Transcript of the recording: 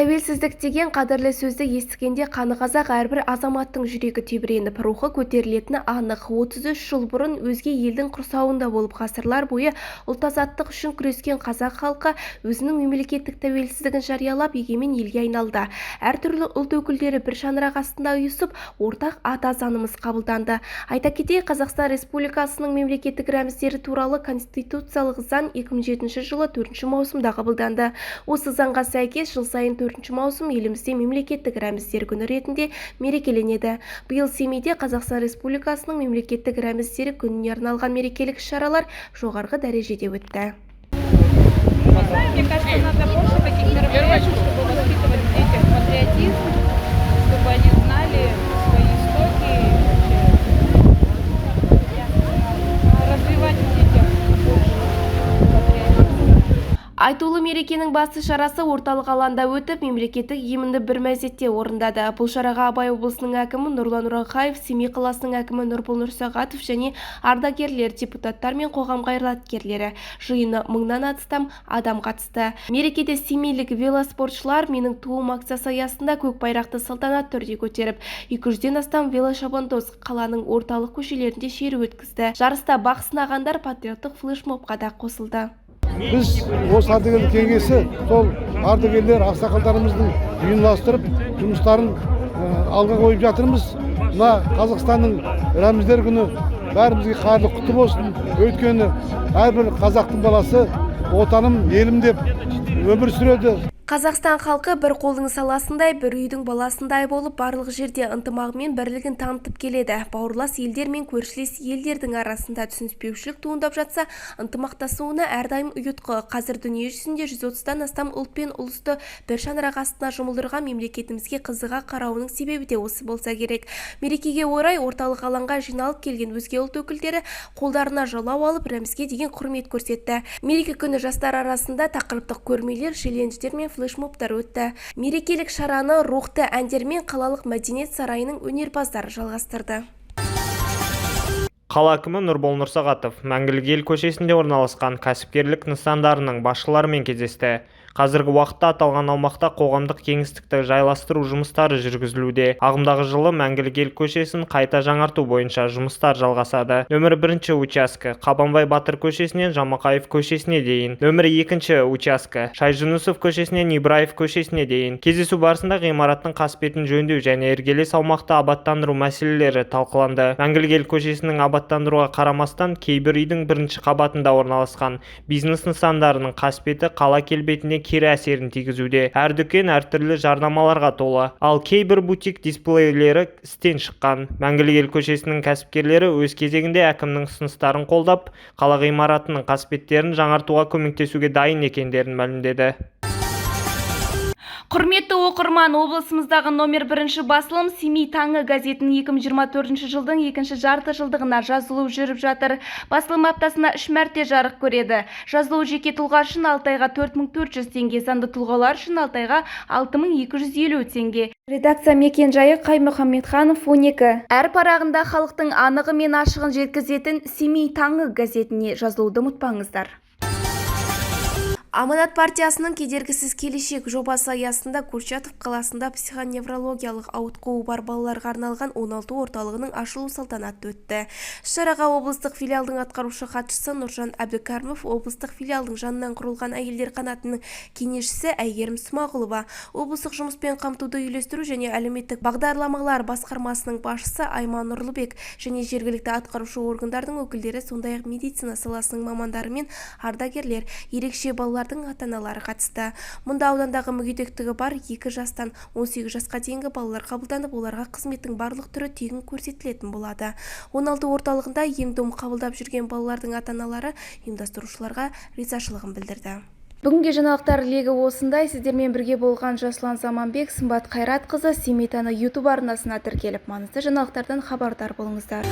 Тәуелсіздік деген қадірлі сөзді естігенде қаны қазақ әрбір азаматтың жүрегі тебіреніп, рухы көтерілетіні анық. 33 жыл бұрын өзге елдің құрсауында болып, ғасырлар бойы ұлт-азаттық үшін күрескен қазақ халқы өзінің мемлекеттік тәуелсіздігін жариялап, егемен елге айналды. Әртүрлі ұлт өкілдері бір шаңырақ астында ұйысып, ортақ Ата Заңымыз қабылданды. Айта кетейік, Қазақстан Республикасының мемлекеттік рәміздері туралы Конституциялық заң 2007 жылы 4 маусымда қабылданды. Осы заңға сәйкес жыл сайын 4 маусым елімізде мемлекеттік рәміздер күні ретінде мерекеленеді. Биыл Семейде Қазақстан Республикасының мемлекеттік рәміздері күніне арналған мерекелік іс-шаралар жоғарғы дәрежеде өтті. Не знаю, мне кажется, надо больше таких мероприятий, чтобы воспитывать в детях патриотизм, чтобы они знали свои истоки и вообще развивать в детях больше патриотизм. Айтулы мерекенің басты шарасы орталық алаңда өтіп, мемлекеттік гимнді бір мезетте орындады. Бұл шараға Абай облысының әкімі Нұрлан Ұраңқаев, Семей қаласының әкімі Нұрбол Нұрсағатов және ардагерлер, депутаттар мен қоғам қайраткерлері, жиыны мыңнан астам адам қатысты. Мерекеде семейлік велоспортшылар «Менің туым» акциясы аясында көк байрақты салтанатты түрде көтеріп, 200-ден астам велошабандоз қаланың орталық көшелерінде шеру өткізді. Жарыста бақ сынағандар патриоттық флешмобқа да қосылды. Біз осы ардагерлер кеңесі, сол ардагерлер, ақсақалдарымыздың ұйымдастырып, жұмыстарын алға қойып жатырмыз. Мына Қазақстанның рәміздер күні бәрімізге қайырлы, құтты болсын. Өйткені әрбір қазақтың баласы «Отаным, елім» деп өмір сүреді. Қазақстан халқы бір қолдың саласындай, бір үйдің баласындай болып, барлық жерде ынтымағы мен бірлігін танытып келеді. Бауырлас елдер мен көршілес елдердің арасында түсініспеушілік туындап жатса, ынтымақтасуына әрдайым ұйытқы. Қазір дүние жүзінде 130-дан астам ұлт пен ұлысты бір шаңырақ астына жұмылдырған мемлекетімізге қызыға қарауының себебі де осы болса керек. Мерекеге орай орталық алаңға жиналып келген өзге ұлт өкілдері қолдарына жалау алып, рәмізге деген құрмет көрсетті. Мереке күні жастар арасында тақырыптық көрмелер, челлендждер мен флешмобтар өтті. Мерекелік шараны рухты әндермен қалалық мәдениет сарайының өнерпаздары жалғастырды. Қала әкімі Нұрбол Нұрсағатов Мәңгілік ел көшесінде орналасқан кәсіпкерлік нысандарының басшыларымен кездесті. Қазіргі уақытта аталған аумақта қоғамдық кеңістікті жайластыру жұмыстары жүргізілуде. Ағымдағы жылы Мәңгілік ел көшесін қайта жаңарту бойынша жұмыстар жалғасады. Нөмірі бірінші учаскі Қабанбай батыр көшесінен Жамақаев көшесіне дейін, нөмірі екінші учаскі Шайжүнісов көшесінен Ибраев көшесіне дейін. Кездесу барысында ғимараттың қасбетін жөндеу және іргелес аумақты абаттандыру мәселелері талқыланды. Мәңгілік ел көшесінің абаттандыруға қарамастан, кейбір үйдің бірінші қабатында орналасқан бизнес нысандарының қасбеті қала келбетіне кері әсерін тигізуде. Әр дүкен әртүрлі жарнамаларға толы, ал кейбір бутик дисплейлері істен шыққан. Мәңгілік ел көшесінің кәсіпкерлері өз кезегінде әкімнің ұсыныстарын қолдап, қала ғимаратының қасбеттерін жаңартуға көмектесуге дайын екендерін мәлімдеді. Құрметті оқырман, облысымыздағы номер бірінші басылым «Семей таңы» газетінің 2024 жылдың екінші жарты жылдығына жазылу жүріп жатыр. Басылым аптасына үш мәрте жарық көреді. Жазылу жеке тұлға үшін 6 айға 4400 теңге, заңды тұлғалар үшін 6 айға 6250 теңге. Редакция мекен жайы: Қай Мұхаммедханов, 12. Әр парағында халықтың анығы мен ашығын жеткізетін «Семей таңы» газетіне жазылуды ұмытпаңыздар. Аманат партиясының «Кедергісіз келешек» жобасы аясында Курчатов қаласында психоневрологиялық ауытқуы бар балаларға арналған оңалту орталығының ашылу салтанаты өтті. Іс-шараға облыстық филиалдың атқарушы хатшысы Нұржан Әбдікәрімов, облыстық филиалдың жанынан құрылған әйелдер қанатының кеңесшісі Әйгерім Смағұлова, облыстық жұмыспен қамтуды үйлестіру және әлеуметтік бағдарламалар басқармасының басшысы Айман Нұрлыбек және жергілікті атқарушы органдардың өкілдері, сондай-ақ медицина саласының мамандары мен ардагерлер, ерекше балалардың ата-аналары қатысты. Мұнда аудандағы мүгедектігі бар 2 жастан 18 жасқа дейінгі балалар қабылданып, оларға қызметтің барлық түрі тегін көрсетілетін болады. Оңалту орталығында ем-дом қабылдап жүрген балалардың ата-аналары ұйымдастырушыларға ризашылығын білдірді. Бүгінге жаңалықтар легі осындай. Сіздермен бірге болған Жасұлан Заманбек, Сымбат Қайратқызы. «Семей таңы» YouTube арнасына тіркеліп, маңызды жаңалықтардан хабардар болыңыздар.